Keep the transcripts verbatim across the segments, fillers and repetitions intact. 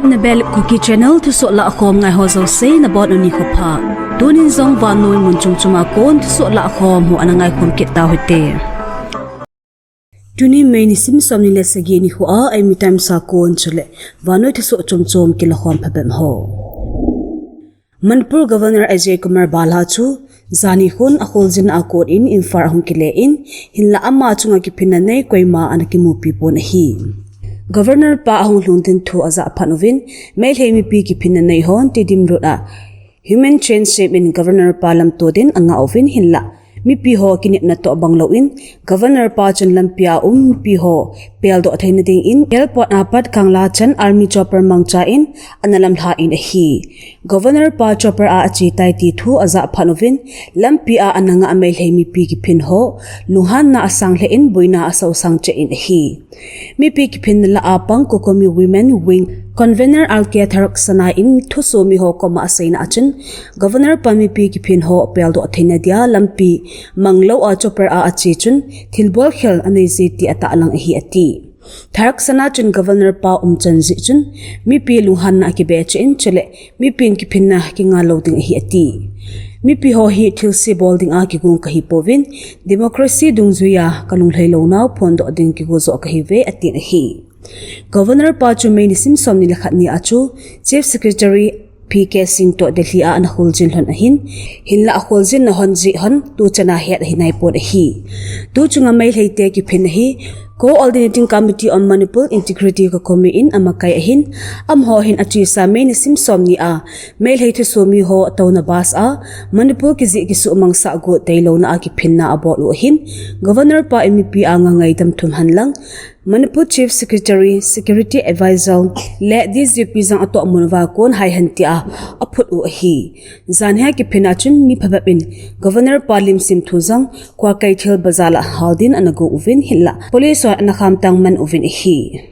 Nabel Kuki Channel thusoh lahkhom ngai ho jouse nabonun nikho pha. Tunin jong vannoi mun chom chom a kon thusoh lahkhom ho ana ngaikhom kit tauhite. Tuni May nisim somni le sagi nikho a Eimi Times a kon chule vannoi thusoh chom chom kilakhom phabep ho. Manipur Governor Ajay Kumar Bhalla chu jani khun akholjin a kon in Imphal ahung kile in, hinla ama chunga kiphinna nei koima ana kimupi pon ahi. Governor pa ahung lhung ding thu ajah phat uvin, Meitei mipi kiphinna nei hon Tiddim Road a human chain sem in Governor pa lamto din angah uvin, hinla mipi ho kinepna toh bang louvin, Governor pa chun lampi a um mipi ho peldoh theina dingin airport a pat Kangla chan army chopper mangcha in ana lamlha in ahi. Governor pa chopper a ache tai ti thu ajah phat uvin, lampi a ana ngah Meitei mipi kiphin ho lunghanna asang lheh in boina asausang cheh in ahi. Mipi kiphinna lah a pang COCOMI Women Wing Convener R K Tharaksana in thusoh mi ho koma aseina achun, Governor pa mipi kiphin ho peldoh theina dia lampi manglou a chopper a ache chun thilbol khel anei je ti atahlang ahi ati. Tharaksana chun Governor pa umchan jeh chun mipi lunghanna akibe cheh in, chule mipin kiphinna kinga lou ding ahi ati. Mipi ho hi thilse bol dinga kigong kahi pouvin, democracy dungjuia kalunglhai lounau phondoh ding kigo joh kahiuve atin ahi. Governor pa chu May nisim somni le khat ni a chu Chief Secretary P K Singh toh Delhi a ana kholjin lhon ahin, hinla akholjinna hon jeh hon tuchan a het ahi naipon ahi. Tuchunga Meitei te kiphin ahi, Coordinating Committee on Manipur Integrity COCOMI in amakai ahin, amaho hin achesa May nisim somni a Meitei thusoh mi ho touna bus a Manipur kijih kisuh mangsah got teilouna a kiphinna abol u ahin, Governor pa in mipi anga ngaidam thum henlang, Manipur Chief Secretary, Security Advisor le D G P jong atohmun uva kon haihen tia aphut u ahi. Janhia kiphin achun mi phabep in Governor pa lim simthu jong Kwakeithel bazar a haldin ana go uvin, hinla police hon ana khamtang man uvin ahi.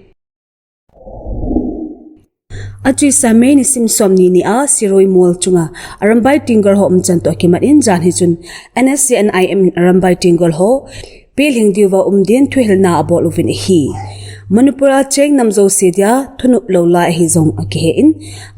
Achesa May nisim somni ni a Shirui Mall chunga Arambai Tenggol ho umchan toh kimat in janhi chun N S C N I M in Arambai Tenggol ho pilhing diuva um din thuhilna abol uvin ahi. Manipur a cheng nam jouse dia thunop lou lai ahi jong akihe in,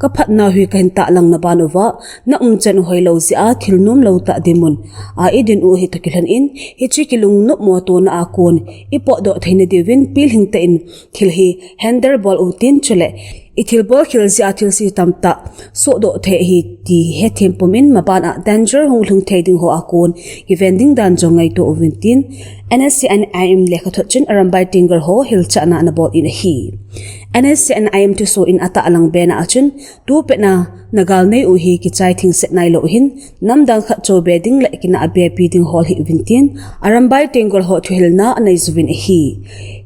kaphatnau hi kahin tahlang na ban uva, na umchan u hoilou jeh a thil nomlou tah dinmun a idin u hi toh kilhon in, hiche kilungnop mo tona a kon ipotdoh theina diuvin pilhing tah in thil hi handle bol utin, chule ithilbol khel jeh a thilse tamtah sohdoh thei ahi ti hethem pumin, maban a danger hung lhung thei ding ho a kon kiven ding dan jong ngaito uvin tin, N S C N I M lekhathot chun Arambai Tenggol ho hilchetna ana bol in ahi. N S C N I M thusoh in atahlang bena achun, tupet na nagal nei u hi kichai thingset nailou hin, namdang khat chobe ding le kinah abepi ding hol hih uvin tin, Arambai Tenggol ho thuhilna anei juvin ahi.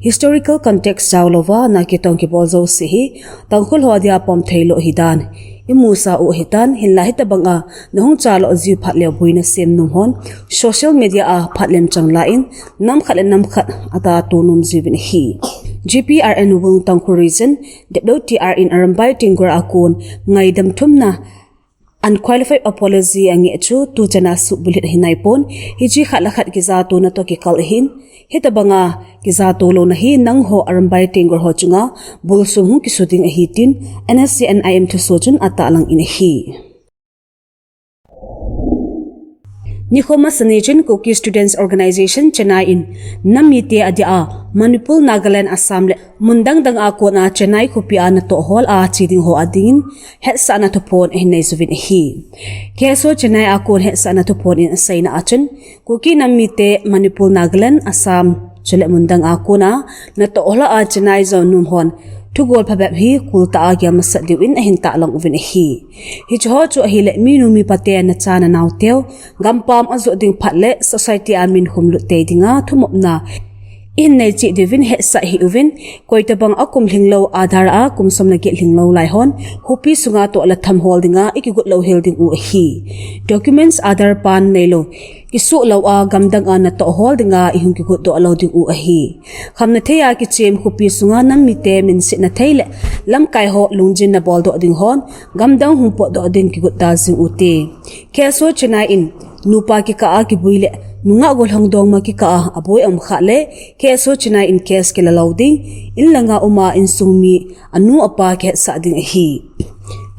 Historical context jao louva na kitong kibol jouse hi Tangkhul ho dia pom theilou ahi dan imusa u ahitan, hinla hitobanga nahung chalou jiu phat leh boina sem nom hon social media a phat lemchang la in nam khat le nam khat ata to nom jiuvin ahi. G P R N Wung Tangkhul Region Depdo T R in Arambai Tenggol a kon ngaidam thumna unqualified apology angeh chu tuchan a suhbulhit ahi naipon, hiche khat le khat kijatona toh kikal ahin, hitobanga kijato louna hi nangho Arambai Tenggol ho chunga bulsum hung kisu ding ahi tin N S C N I M thusoh chun atahlang in ahi. Nikho masa ni chun Kuki Students Organisation Chennai in nam mite adia Manipur, Nagaland, Assam le mun dang dang a kona Chennai khopi a natoh hol a che ding ho adingin hetsahna thuphon ahin nei juvin ahi. K S O Chennai a kon hetsahna thuphon in aseina achun, Kuki nam mite Manipur, Nagaland, Assam chule mun dang a kona natoh hol a Chennai jou nom hon thugol phabep hi kul tah a gel masat diuvin ahin tahlang uvin ahi. Hiche ho chu ahile minu mipa te, nacha nanaoteu gampam ajoh ding phat le society a min humlut tei dinga thumopna ihin nei cheh diuvin hetsah hih uvin, koitobang a kum lhinglou, Aadhaar a kum som le get lhinglou lai hon khopi sunga toh le tham hol dinga ikigot louhel ding u ahi. Documents, Aadhaar, PAN neilou, kisoh lou a gamdang a natoh hol dinga ihung kigot doh lou ding u ahi. Khamna thei a kichem khopi sunga nam mite minsetna thei le lamkai ho lungjinna boldoh ding hon gamdang hung potdoh ding kigot da jing ute. K S O Chennai in nupa kikah a kibui le Nungah gollhang dongma kikah a aboi aum khah le K S O Chennai in case kila lou ding, in langa uma insung mi anu apa kihetsah ding ahi.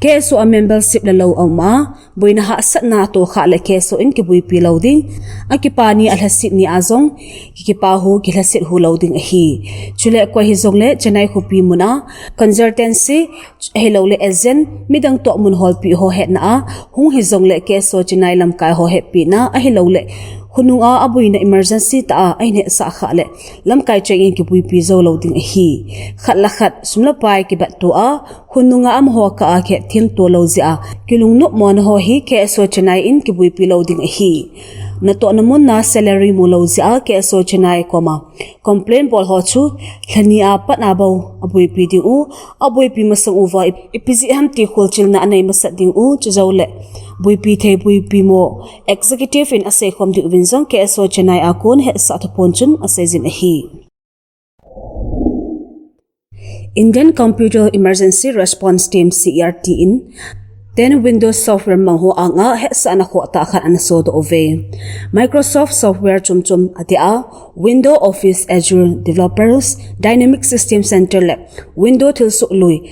K S O a membership la lou aum a, boina hahsatna atoh khah le K S O in kibuipi lou ding, akipa ni alhasit ni a jong, kikipa hu kilhasit hu lou ding ahi. Chule koi hijongle Chennai khopi mun a consultancy, ahilouleh agent, midang toh mun holpi ho hetna a hung hijongle K S O Chennai lamkai ho hetpina, ahilouleh khonung a aboina emergency tah a ahin hetsah khah le lamkai cheng in kibuipi jou lou ding ahi. Khat le khat sum le pai kibatto a, khonung a amaho kah a kihethem to lou jeh a kilungnop mona ho hi K S O Chennai in kibuipi lou ding ahi. Natohna mun a salary mu lou jeh a K S O Chennai koma complain bol ho chu lhani a pat a bou abuipi ding u, abuipi masang uva ip-, ipi jeh ham ti kholchilna anei masat ding u, chujouleh buipi thei buipi mo executive in aseikhom ding uvin jong K S O Chennai a kon hetsah thuphon chun aseijin ahi. Indian Computer Emergency Response Team, C E R T in ten Windows software mang ho anga hetsahna khohtah khat ana sodoh uve. Microsoft software chomchom adeh a, Windows, Office, Azure, Developers, Dynamic System Center le Windows thilsoh lui,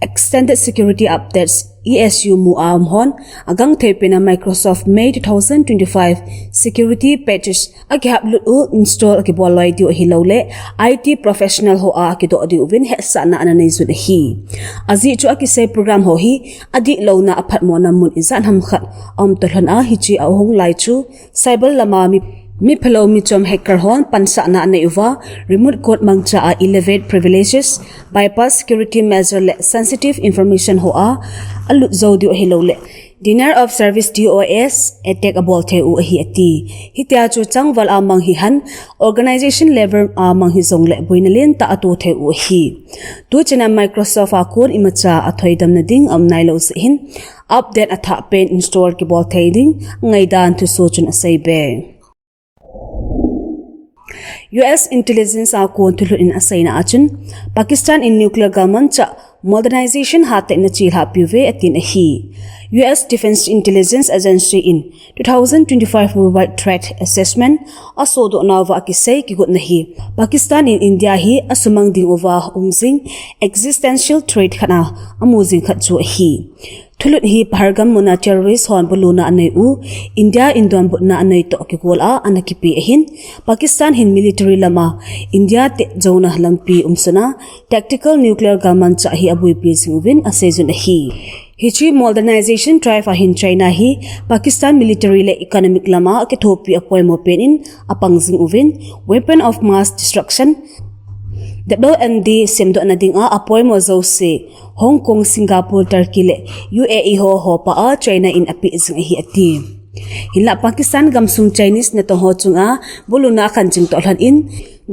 Extended Security Updates, E S U mu a um hon, agangthei pen a Microsoft May two thousand twenty-five security patches akihap lut u install akibol loi diu ahilouleh I T professional ho a akidoh diu vin hetsahna ana nei jun ahi. Ajeh chu akisei program ho hi adihlouna aphatmona mun ijat ham khat aum toh lhon a, hiche a hung lai chu cyber lama mi, mi phalou mi chom hacker hon pansahna anei uva, remote code mangcha a elevate privileges, bypass security measure le sensitive information ho a alut jou diu ahilouleh denial of service, D O S, attack abol thei u ahi ati. Hitia chu changval a mang hihen, organization level a mang hijongle boina lentah atoh thei u ahi. Tuchan a Microsoft a kon imacha athoidamna ding aum nailou jeh hin, update athah pen install kibol thei ding ngaidan thusoh chun aseibe. U S intelligence a kon thulhut in aseina a chun, Pakistan in nuclear galmanchah modernization hatah in achelhah piuve atin ahi. U S Defense Intelligence Agency in two thousand twenty-five Worldwide Threat Assessment asodoh nauva akisei kigotna hi, Pakistan in India hi asumang ding uva um jing existential threat khat a amu jing khat chu ahi. Thulhut hi Pahalgam mun a terrorist hon buluna anei u, India in donbutna anei toh kigol a ana kipe ahin, Pakistan hin military lama India te jouna lampi umsuna tactical nuclear galmanchah hi abuipi jing uvin aseijun ahi. Hiche modernization drive a hin China hi Pakistan military le economic lama akithopi apoimo pen in apang jing uvin, weapon of mass destruction, W M D semdohna dinga apoimo jouse, Hong Kong, Singapore, Turkey le U A E ho, ho pa a China in apeh jing ahi ati. Hinlah Pakistan gamsung Chinese natong ho chunga buluna akhan jing toh lhon in,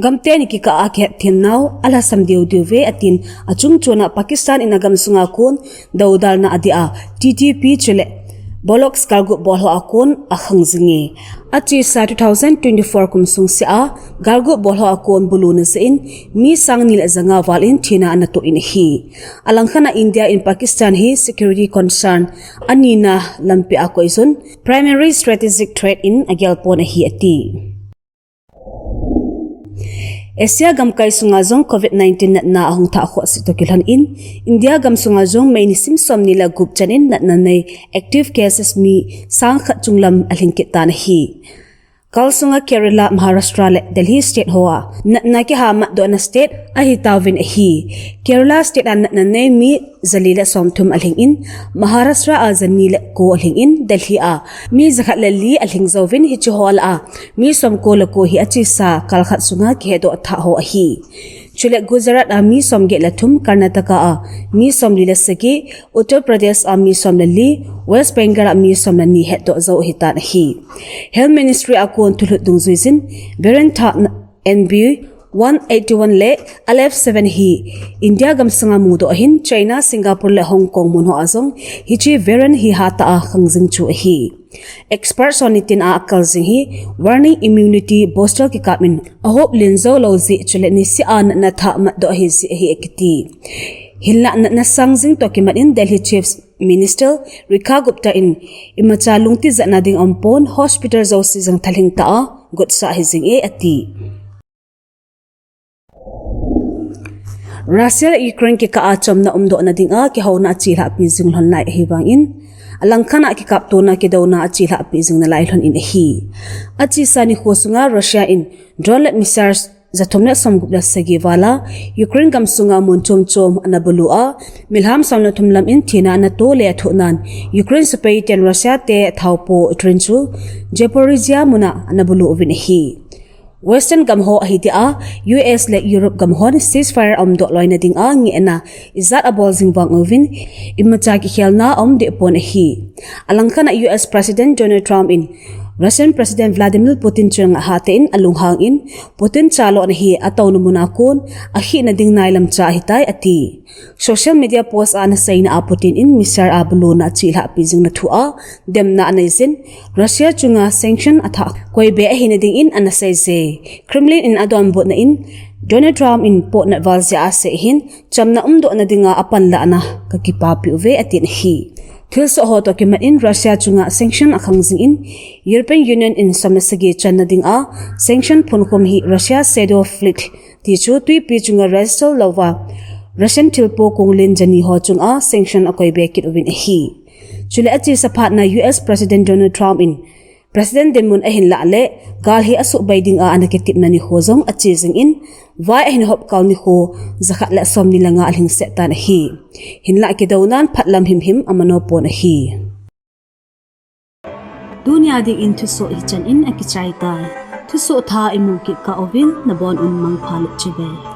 gamteni kikah a kihetthemnau alhasam deu deu ve atin, achungchona Pakistan in agamsunga kon doudalna adeh a T T P chule Baloch galgut bol ho a kon akhang jinge. Achesa two thousand twenty-four kum sung sea galgut bol ho a kon buluna jeh in mi sang ni le janga val in thina ana toh in ahi. Alangkhat a India in Pakistan hi security concern anina lampi a koijun, primary strategic threat in agelpon ahi ati. Asia gamkai sunga jong covid nineteen natna ahung thah khoh sih toh kilhon in, India gamsunga jong May nisim somni le gup chan in natna nei active cases mi sang khat chunglam alhing kit tan ahi. Kalsunga Kerala, Maharashtra le Delhi state hoa natna kiha matdohna state ahitauvin ahi. Kerala state a natna nei mi jali le somthum alhing in, Maharashtra a jani le ko alhing in, Delhi a mi jakhat le li alhing jouvin, hiche ho lah a mi somko le ko hi achesa kal khat sunga kihedoh thah ho ahi. Chule Gujarat a mi somget le thum, Karnataka a mi somli le sagi, Uttar Pradesh a mi som le li, West Bengal a mi som le ni hedoh jou ahitan ahi. Health Ministry a kon thulhut dungjuijin, variant thah N B one eighty-one le L F seven hi India gamsunga mudoh ahin, China, Singapore le Hong Kong mun hoa jong hiche variant hi hatah a khang jing chu ahi. Expert ho nitin a akal jing hi warning immunity booster kikap in ahop len jou lou jeh chule nisea natna thah matdoh ahi jeh ahi akiti. Hinlah natna sang jing toh kimat in Delhi Chief Minister Rekha Gupta in imacha lungtijatna ding aumpon, hospital jouse jong thalheng tah a gotsah hijing e ati. Russia le Ukraine kikah a chamna umdohna dinga kihouna achelhahpi jing lhon lai ahivangin, alangkhat a kikaptona kidouna achelhahpi jing nalai lhon in ahi. Achesa nikho sunga Russia in drone le missiles jathum le somgup le sagi vala Ukraine gamsunga mun chom chom ana bulu a, milham som le thum lam in thina ana to le athoh nan, Ukraine sepai ten Russia te thaopo train chu Zaporizhzhia muna ana bulu uvin ahi. Western gamho ahi dia, U S le Europe gamhon ceasefire aumdoh loina dinga ngehna ijat abol jing vang uvin, imacha kikhelna aum dehpon ahi. Alangkhat a U S President Donald Trump in Russian President Vladimir Putin chunga hatah in alunghang in, Putin chalona hi atouna muna kon akhihna ding nailam cha ahitai ati. Social media post a ana seina a Putin in missile a buluna achelhahpi jing na thu a demna anei jin, Russia chunga sanction athah koibe ahina dingin ana seije. Kremlin in adonbutna in Donald Trump in potnat val jeh a asei hin, chamna umdohna dinga apanlahna kakipapi uve atin ahi. Thilsoh ho toh kimat in Russia chunga sanction akhang jing in, European Union in som le sagi channa dinga sanction phunkhum hi Russia Shadow Fleet ti chu twipi chunga register louva Russian thilpo konglen jani ho chunga sanction akoibe kit uvin ahi. Chule achesa phatna U S President Donald Trump in President dinmun ahinlah le gal hi asuhbai dinga ana kitepna nikho jong ache jing in, vai ahin hop kal nikho jakhat le somni le nga alhingset tan ahi. Hinlah kidounan phatlam himhim amano pon ahi. Tunia dingin thusoh hichan in akichai tai. Thusoh thah imu kit kah uvin nabon un mangpha le chibai.